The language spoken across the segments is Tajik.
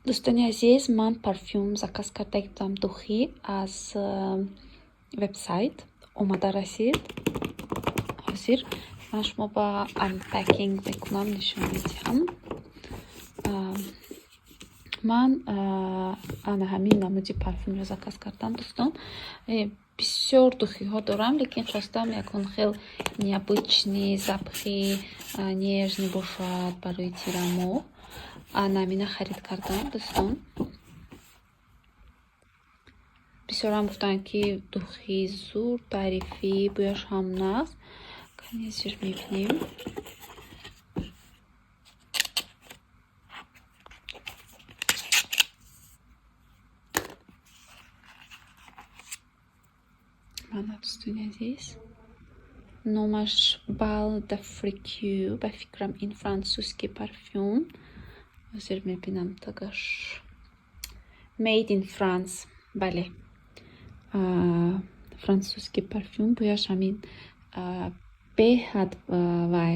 Дӯстони азиз, ман парфюм заказ карда будам, духи аз вебсайт омада расид. Ҳозир ман шумо ба unpacking мекунам, нишон медиҳам. Ман ана ҳамин намуди парфюмро заказ кардам, дӯстон. Бисёр духиҳо дорам, лекин хостам ягон хел необычный запахи, нежный бошад барои тирамоҳ. Ана ҳамина харид кардам, дӯстон. Бисёрам гуфтанд, ки духи зур, таърифӣ, бӯяш ҳам нағз. Канезир мебинем. Мана, дӯстони азиз, номаш Bal d'Afrique, ба фикрам, ин французский парфюм. Ҳозир мебинам тагаш. Made in France. Бале. Французский парфюм, бӯяш ҳамин беҳад вай,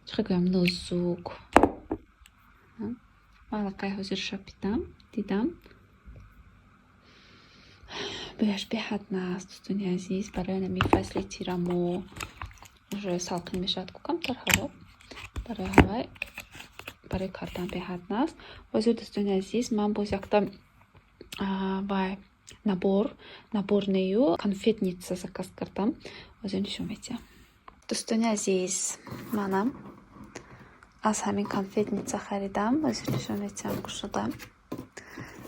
чӣ хел гӯям, нозук. Ман аллакай ҳозир шапидам, дидам. Бӯяш беҳад нағз, дӯстони азиз, барои ҳамин фасли тирамоҳ, уже салқин мешавад ку камтар ҳаво. Барои ҳавай, барои кардан беҳад нағз. Ҳозир, дӯстони азиз, ман боз якта вай набор, набор нею, конфетница заказ кардам. Ҳозир нишон медиҳам. Дӯстони азиз, манам аз ҳамин конфетница харидам. Ҳозир нишон медиҳам, кушодам.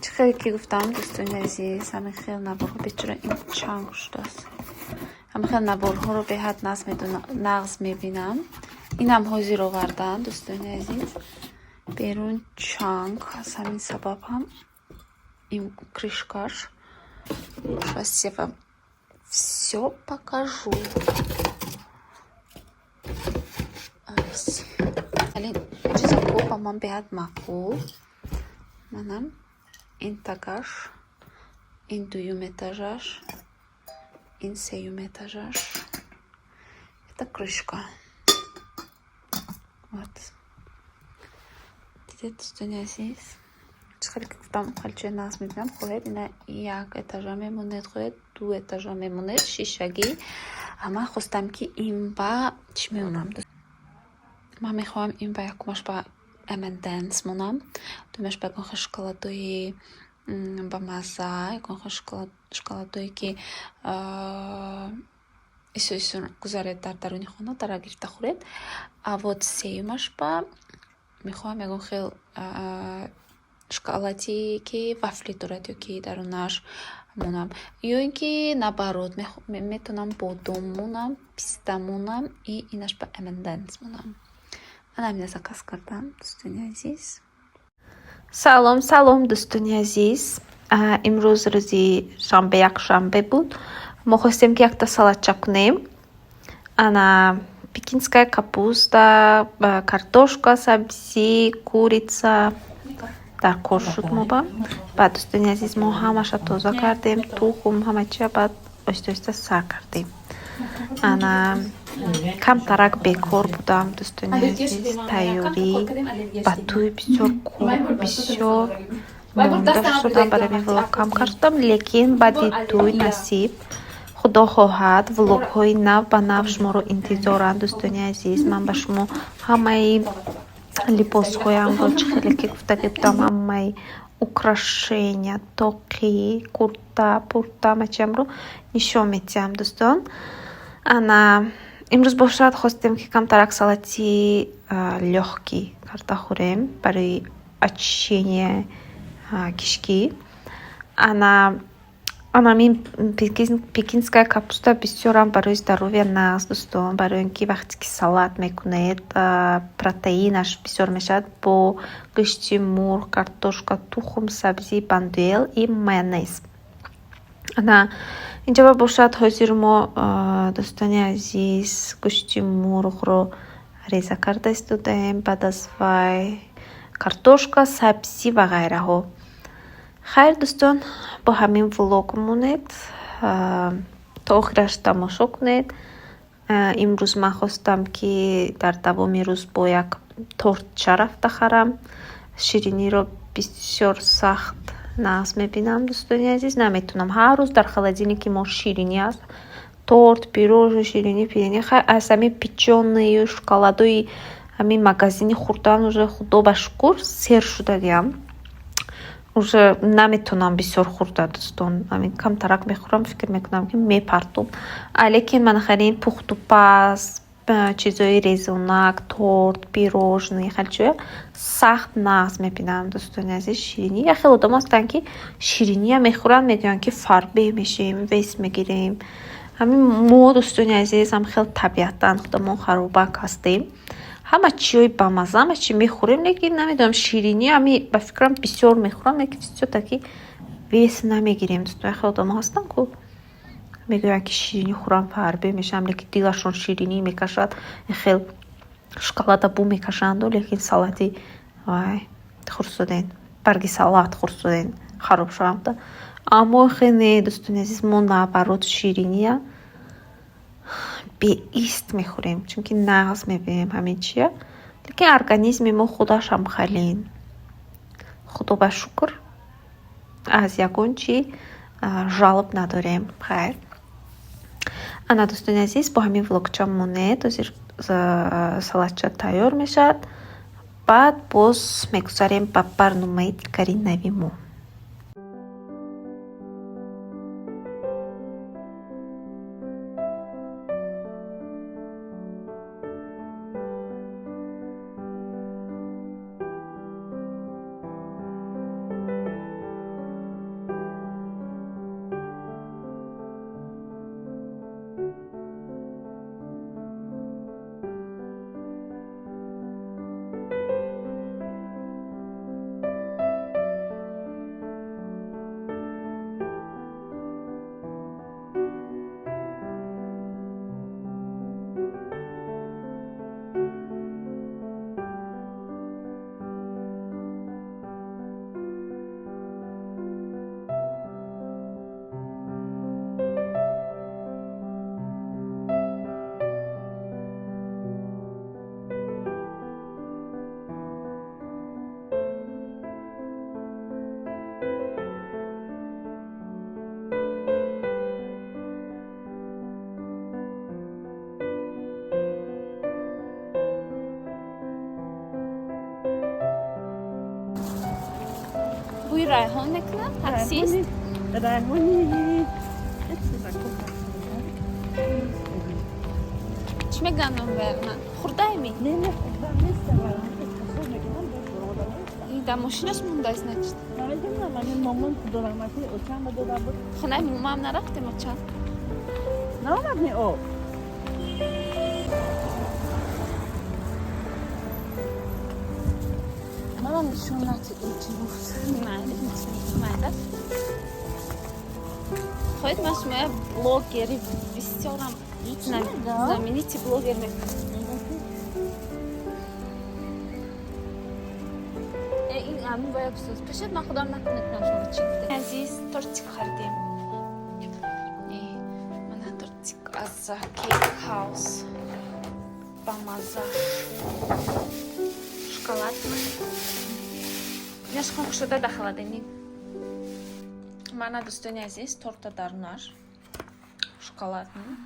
Чӣ хеле ки гуфтам, дӯстони азиз, ҳамин хел наборҳо, бечора, ин чанг шудааст. Ҳамин хел наборҳоро беҳад нағз мебинам. Инам ҳозир овардан, дӯстони азиз. Берун чанг, аз ҳамин сабаб ҳам ин крышкаш. Сейчас я вам всё покажу. Чизако ба ман беҳад маъқул. Манам ин тагаш, ин дуюм этажаш, ин сеюм этажаш. Это крышка. Вот. Дидед, дӯстони азиз? Чӣ хеле ки гуфтам, хеле чизи нағз мебинам. Хоҳед, ина як этажа мемонед, хоҳед, ду этажа мемонед, шишагӣ. Ман хостам, ки ин ба чӣ мемонам? Ман мехоҳам ин ба якумаш ба M&M's монам, дуюмаш ба ягон хел шоколадҳои бамазза, ягон хел шоколадҳое, ки исо исо гузаред дар даруни хона, дара гирифта хӯред. А вот сеюмаш ба мехоҳам ягон хел шоколаде, ки вафли дорад ё ки дарунаш монам. Ё ин ки наоборот, метавонам бодом монам, писта монам и инаш ба M&M's монам. Ман ҳамина заказ кардам, дӯстони азиз. Салом, салом, дӯстони азиз. Имрӯз рӯзи шанбе, якшанбе буд. Мо хостем, ки якта салатча кунем. Ана пекинская капуста, картошка, сабзӣ, курица дар кор шуд мо ба. Баъд, дӯстони азиз, мо ҳамаша тоза кардем, тухм, ҳама чия, баъд оҳиста оҳиста сар кардем. Ана камтарак бекор будам, дӯстони азиз, тайёрӣ ба тӯй бисёр кор, бисёр монда шудам, барои ҳамин влог кам кардам, лекин баъди тӯй, насиб, худо хоҳад, влогҳои нав ба нав шуморо интизоранд, дӯстони азиз. Ман ба шумо ҳамаи либосҳоямро, чӣ хеле ки гуфта будам, ҳамаи украшения, тоқӣ, курта, пурта, ҳама чиамро нишон медиҳам, дӯстон. Ана имрӯз бошад, хостем, ки камтарак салати лёгкий карда хӯрем барои очищение кишкӣ. Ана анамин пекинская капуста бисёрам барои здоровья нағз, дӯстон, барои ин ки вақте ки салат мекунед, протеинаш бисёр мешавад бо гӯшти мурғ, картошка, тухм, сабзӣ, бандуэл и майонез. Ана инҷа бошад, ҳозир мо, дӯстони азиз, гӯшти мурғро реза карда истодаем, баъд аз вай картошка, сабзӣ ва ғайраҳо. Хайр, дӯстон, бо ҳамин влог монед, то охираш тамошо кунед. Имрӯз ман хостам, ки дар давоми рӯз бо як тортча рафта харам шириниро. Бисёр сахт нағз мебинам, дӯстони азиз. Наметунам ҳар рӯз дар холодильники мо ширинӣ аст, торт, пирожное, ширинӣ, пиринӣ. Хай, аз ҳамин печеньею шоколадои ҳамин магазини хӯрдан уже, худо ба шукр, сер шудагиам. Уже наметонам бисёр хӯрда, дӯстон. Ҳамин камтарак мехӯрам, фикр мекунам, ки мепартом. Лекин ман харин пухтупаз, чизои резонак, торт, пирожное, хеле чизоя сахт нағз мебинам, дӯстони азиз. Ширинӣ, як хел одам ҳастанд, ки шириниам мехӯранд, мегӯянд, ки фарбе мешем, вес мегирем. Ҳамин мо, дӯстони азиз, ҳам хел табиатан худамон харобак ҳастем. Ҳама чиҳои бамаза, ҳама чи мехӯрем, лекин намедонам, ширинӣ ҳами, ба фикрам, бисёр мехӯрам, лекин всё-таки вес намегирем, дӯстон. Як хел одамо ҳастанд ку, мегӯянд, ки ширинӣ хӯрам, фарбе мешавам, лекин дилашон ширинӣ мекашад, хел шоколада бу мекашанду, лекин салати вай хӯрсуден, барги салат хӯрсуден, хароб шавамда. Аммо хе не, дӯстони азиз, мо наоборот шириния беист мехӯрем, чунки нағз мебинем ҳамин чия. Лекин организми мо худаш ҳам халин, худо ба шукр, аз ягон чи жалоб надорем. Хайр, ана, дӯстони азиз, бо ҳамин влогча монед. Ҳозир салатча тайёр мешавад, баъд боз мегузарем ба барномаи дигари нави мо. Бӯи райҳон мекунад, таксист. Райҳони як чизако. Чӣ мегӯянд номбаягна? Хурдайми? Не, хурдам нестам. Хасор мекунам, боз бародар нестам. Дар мошинаш монда, значит. Намедонам, ами момон, худораҳматӣ, очам дода буд. Хонаи момаам нарафтем, оча? Наомад не об. Манам нишон натид, илтимос. Майли, майла. Хоҳед, ман шумоя блогери бисёрам знаменитый блогер мекунам. Ин ами бояд бисоз пешад, ман худам накунам. Шумо чӣ гуфте, азиз? Тортик харидем. Мана тортик аз Cake House, бамазаш, шоколадный. Инаш кушода да холодильник. Мана, дӯстони азиз, торта дарунаш шоколадный.